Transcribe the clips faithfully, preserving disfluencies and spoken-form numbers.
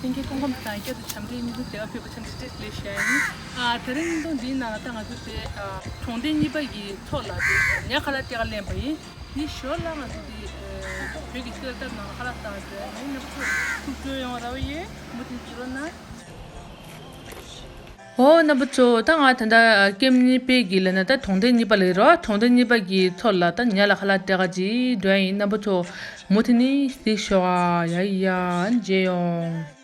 ལྷན་རྒྱས་སྐུ་ཁམས་བཟང་། བསྐྱར་དུ་བྱམས་སྒྲིག་བརྙན་ཐུང་དེ་ག་ཕེབས་པ་ཆེད་དུ་བཀྲ་ཤིས་བདེ་ལེགས་ཞུ་ཡ་ཡིན། ཨ། དེ་རིང་བརྙན་ཐུང་འདིའི་ནང་ད་ང་ཚོ་དེ་ཨ་གྲོང་སྡེ་གཉིས་པ་ཡི་ཐོག་ལ་དེ་ཉ་ཁ་ལག་སྟེར་ག་ལེན་པ་ཡིན། འདི་ཞོར་ལ་ང་ཚོ་དེ་ཨ་བོད་ཀྱི་སེལ་ཐབ་ནང་ཁ་ལག་བཏང་ཡོད། ངས་རྣམ་པ་ཚོ་ཐུགས་སྤྲོ་ཡོང་ར་བ་ཡོད། མུ་མཐུད་བྱེད་རོགས་གནང་། ཨོ། རྣམ་པ་ཚོ། ད་ང་ད་ལྟ་ཀེམ་གཉིས་པའི་གི་ལ་ན་ད་གྲོང་སྡེ་གཉིས་པ་ལ་ཡོད་རོ། གྲོང་སྡེ་གཉིས་པ་གི་ཐོག་ལ་ད་ཉ་ལ་ཁ་ལག་སྟེར་ག་ཅིག་འགྲོ་ཡ་ཡིན། རྣམ་པ་ཚོ་མུ་མཐུད་ནས་གཟིགས་ཤོག་ཨ། ཡ་ཡ། མཇལ་ཡོང་།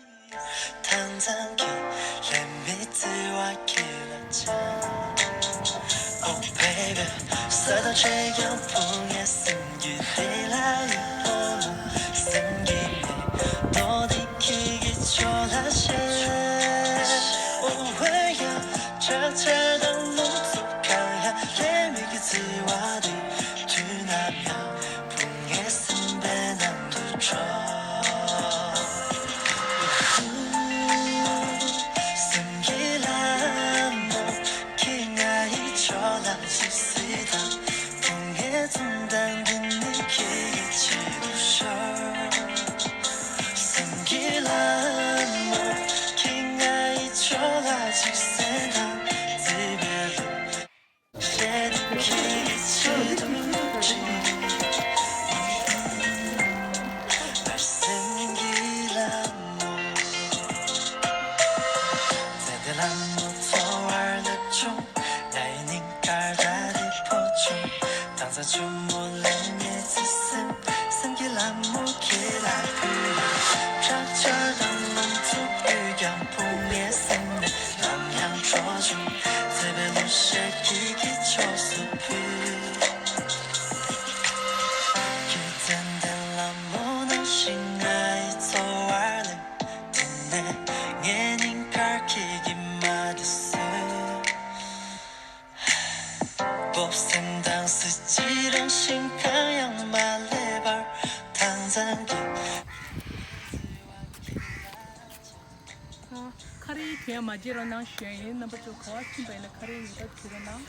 ཁ་རས་གྱོན་མ་བརྗེད་རོགས་གནང་ཞུ་ཡ་ཡིན། རྣམ་པ་ཚོ་ག་པར་ཕྱིན་པ་ཡིན་ན་ཁ་རས་ངེས་པར་གྱོན་རོགས་གནང་།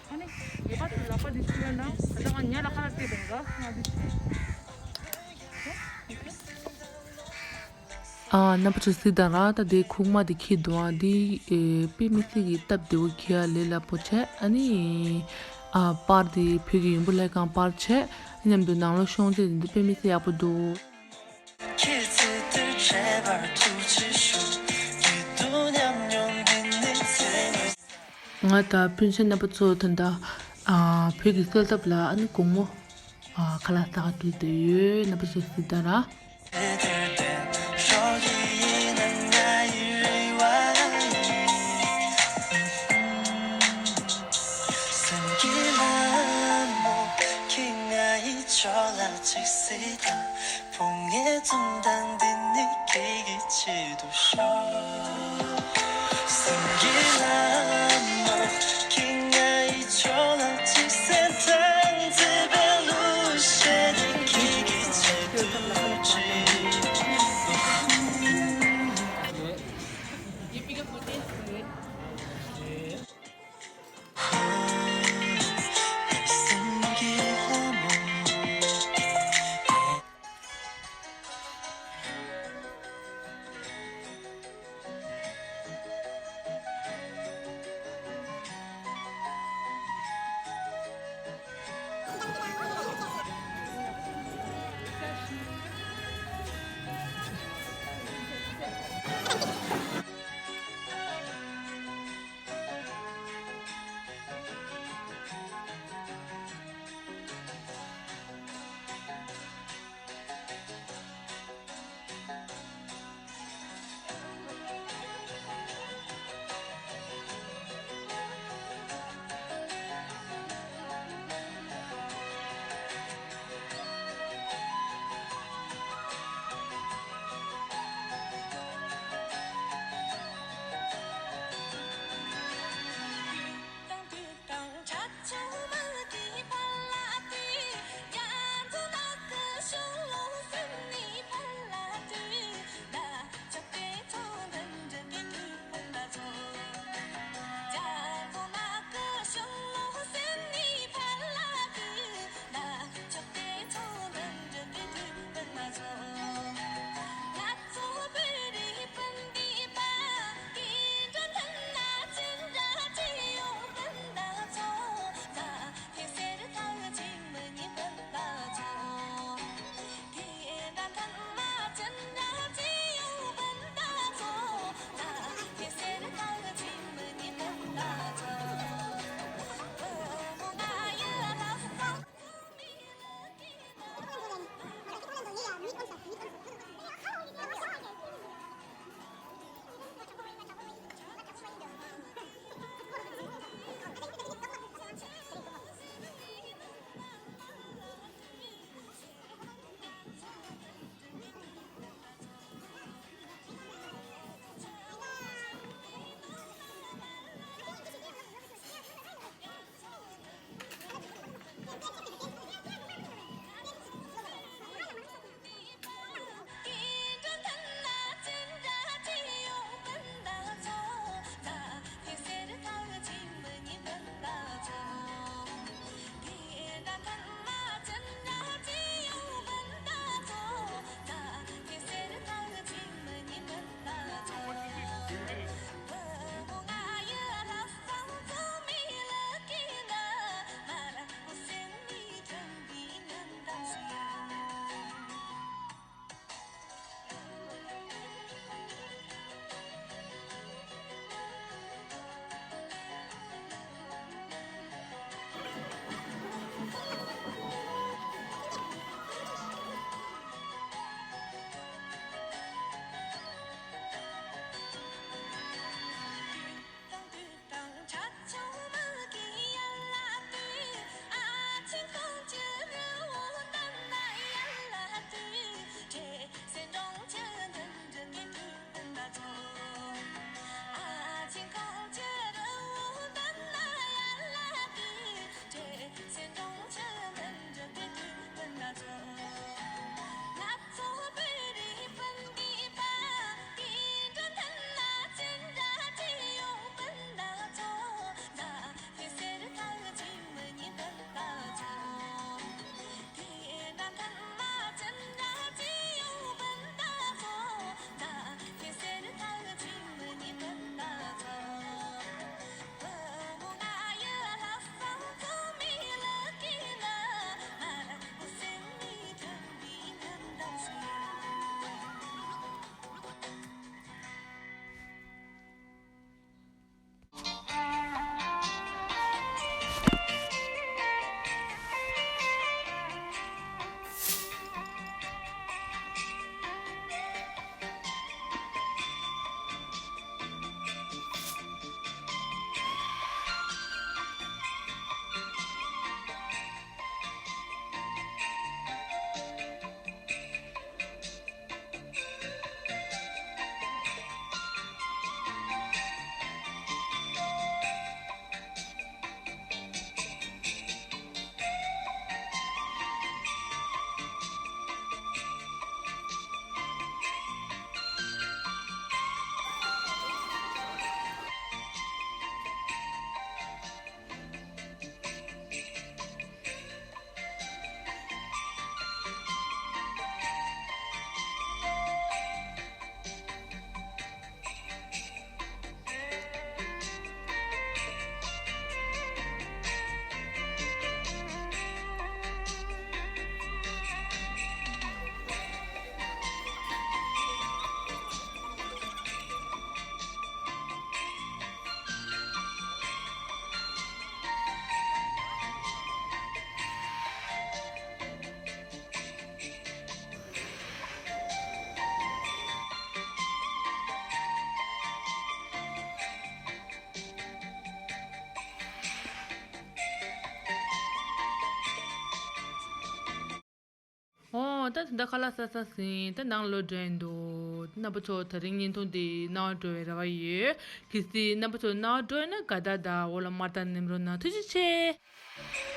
ཨ་ནི་ངེས་པར་དུ་ལག་པ་འདི་ཕྱིན་རོགས་གནང་། ད་ལྟ་ང་ཉ་ལ་ཁ་ལག་སྟེར་བ་ཡིན་ར། ང་འདི་བྱས། ཨ། རྣམ་པ་ཚོ་གཟིགས་དང་ར། ད་དེ་ཁུག་མ་དེ་འཁྱེར་འདུག་ཨ། འདི་ཨེ་དཔེ་མི་སྲིད་ཀྱི་སྟབས་བདེ་བོ། འཁྱེར་ཡ་ལས་སླ་པོ་བྱས། ཨ་ནི་ཨ་པར་དེ་བོད་ཀྱི་ཡོང་འབབ་ལྷན་ཁང་པར་བྱས། མཉམ་དུ་ནང་ལོགས་ཤོང་ཚད་འདི་དཔེ་མི་སྲིད་ཡག་པོ་འདུག་ང་དང་སྤུན་མཆེད་རྣམ་པ་ཚོ་ད་ལྟ་ཨ་བོད་ཀྱི་སེལ་ཐབ་ལ་ཨ་ནི་དགོང་མོ་ཨ་ཁ་ལག་ཟ་ག་འགྲོ་བསྡད་ཡོད། རྣམ་པ་ཚོ་གཟིགས་དང་ར། ད་ད་ལྟ་ཁ་ལག་ཟ་ཟ་ཟིན། ད་ནང་ལོག་འགྲོ་ཡིན་འདུག་རྣམ་པ་ཚོ་དེ་རིང་བརྙན་ཐུང་འདི་རྣ་བར་འགྲོ་བའི་རེ་བ་ཡོད། གལ་སྲིད་རྣམ་པ་ཚོ་རྣ་བར་འགྲོ་ཡིན་ན་དགའ་རྟགས་དང་འོག་ལ་དམར་རྟགས་ནེམ་རོགས་གནང་། ཐུགས་རྗེ་ཆེ།